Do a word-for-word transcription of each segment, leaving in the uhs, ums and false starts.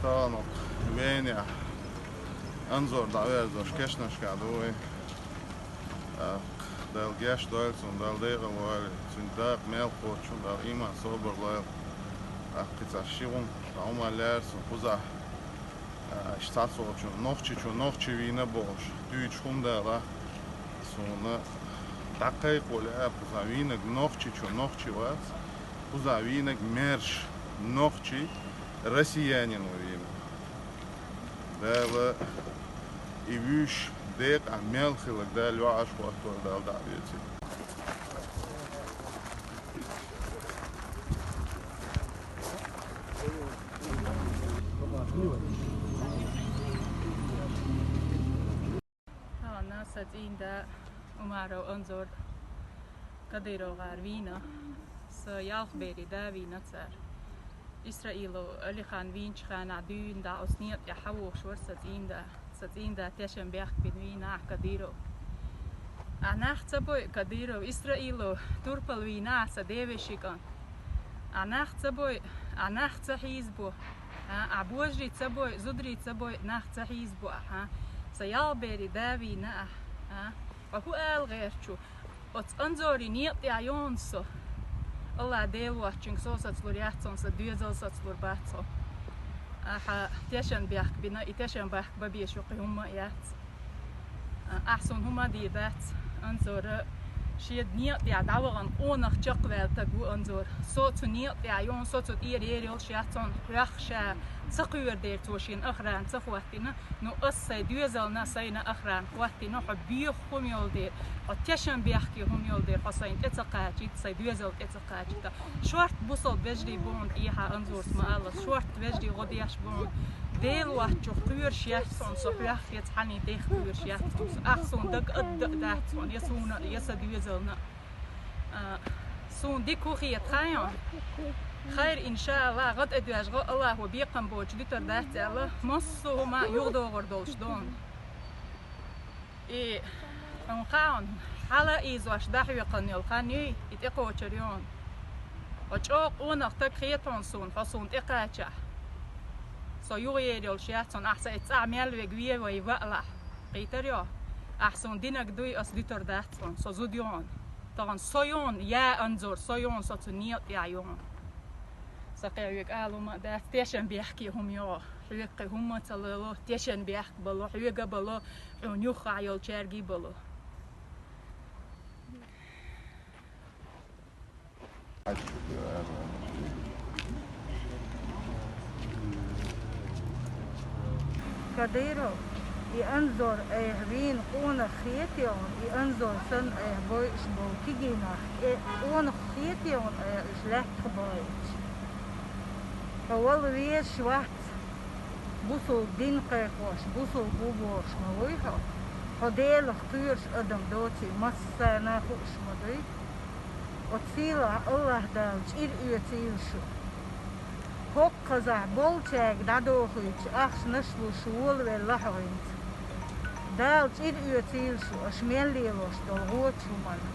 Талнокх вене Анзор дӀаверзош кешнашка дуй. ТӀаккха Дала гешт дойла цунна, Дала декъала войла, цуьнан дакъа мел кхоччун Дала иман, собар лойла. ТӀаккха кхин цхьа ши гӀум, ткъа хӀума лаьара суна кхузахь, а, иштта цхьаццачу нохчичо нохчи вийна бохуш, дуьйцуш хӀума далахь, суна дӀакхайкхо лаьа, кхузахь вийнарг нохчичо нохчи вац, кхузахь вийнарг маьрша нохчи, россиянин ву вийна. Дала и вуьйш декъахь мел хиларг Дала йоӀаш хӀоттор Дала дӀа а веций. Хьалха сан цӀийнда Умаров Анзор КадыровгӀара вийна, сан ялх берийн да вийна цара. Исраилов Алихан вийначу хенахь дуьйна дӀа оцу некъа тӀехь хьан вохуш вара сан цӀийнда. Сан цӀийнда тешнабехк бина вийна ахь Кадыров. Ахь нах ца бойу, Кадыров, Исраилов турпал вийна ахь сан девешин кӀант. Ахь нах ца бойу, ахь нах ца хьийзабо. А, ахь божарий ца бойу, зударий ца бойу, нах ца хьийзабо ахь, а? Сан ялх берийн да вийна ахь, а? Ткъа хӀун ала гӀерташ ву? Оцу Анзорийн некъа тӀехь йогӀу со. Аллах Дела воцчуьнга со сацалур яц хьуна, сан доьзал сацалур бац хьо. Ахьа тешнабехк бина, и тешнабехк бан безаш ю кхин хӀумма а яц. Ахь суна хӀума а дийр дац, Анзора шен некъа тӀехь дӀавахана къонах чекхваьлла стаг ву Анзор. Со цу некъа тӀехь йогӀу, со цу тӀера ер йолуш яц хьуна, хьоьх ша ца кхоьру дера цо шена охрана ца хӀоттийна. Ну, ас сайн доьзална, сайна охрана хӀоттийна, хьо боьха хӀума йолу дера, хьо тешнабехке хӀума йолу дера, хьо сайна тӀе ца кхачийта, сайн доьзал тӀе ца кхачийта. Шорта бусалба вежарий бу хьуна тӀехьа, Анзор, ма аллара, шорта вежарий гӀо деш бу хьуна. Дела воцчух кхоьруш яц хьуна со, хьоьх я цхьаьний дех кхоьруш яц хьуна со. Ахь суна дага адда а дац хьуна, я суна, я сан доьзална. А, суна дика хӀун хета хаьий хьуна? Хайр, иншааллах, гӀа тӀе доьжна гӀо Аллахо бекхам боцуш дуьтур дац аьлла, массо а хӀума юхадогӀур долуш ду хьуна. И хьуна хаьий хьуна, хьала а ийзош дӀахьоькхун йолу хан юй, и тӀекхочур ю хьуна. Хьо чӀогӀа къонах стаг хета хьуна суна, хьо суна тӀекхачахь. Со юха ер йолуш яц хьуна, ахь сайн цӀахь мел верг вен вай ваалахь. Кхийтар ю? Ахь суна динарг дуй, ас дуьтур дац хьуна, со зуда ю хьуна. Тахана со ю хьуна, я Анзор, со ю хьуна, со цу некъа тӀехь ю хьуна. Сан кхин хьоьга ала хӀума а дац, тешнабехке хӀума йогӀу. Хьоьга кхин хӀумма а ца лало, тешнабехк бало, хьоьга а бало, хьуна юххехь йолчаьргий а бало. Кадыров, и Анзор айхьа вийна къонах хетий хьуна, и Анзор санна айхьа бойуш болу кегийнах кӀе къонах хетий хьуна айхьа уьш лаьттах боуьйтуш? Хьо вала везаш вац, бусулба дин кхайкхош, бусулба ву бохуш ма вуй хьо. Хьо Делах кхоьруш адам доций массарна а хууш ма дуй. Оцу сийлахь Аллах Дала чӀир оьцийла шу. ХӀокху хазахь болчаьрга дӀадохуьйтуш ахчанаш луш волавелла хьо хӀинца. Дала чӀир оьцийла шу аша мел лелош долу вочу хӀуманна.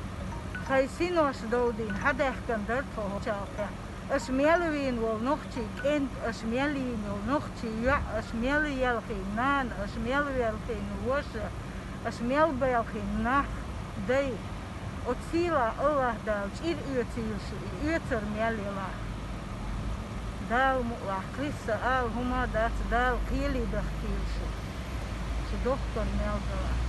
Тхайн синош довдийна хьадаьхкина дара тхо хӀокху чалхе. Аша мел вийна волу нохчий кӀентий, аша мел йийна йолу нохчий йоӀ, аша мел елхийна нана, аша мел велхийна ваша, аша мел белхийна нах, дай. Оцу сийлахь Аллах Дала чӀир оьцийла шу и оьцар мел ялахь. Дала мукъалахь, кхин сан ала хӀума а дац, Дала кхеле дахкийла шу. Шу дохкар мел далахь.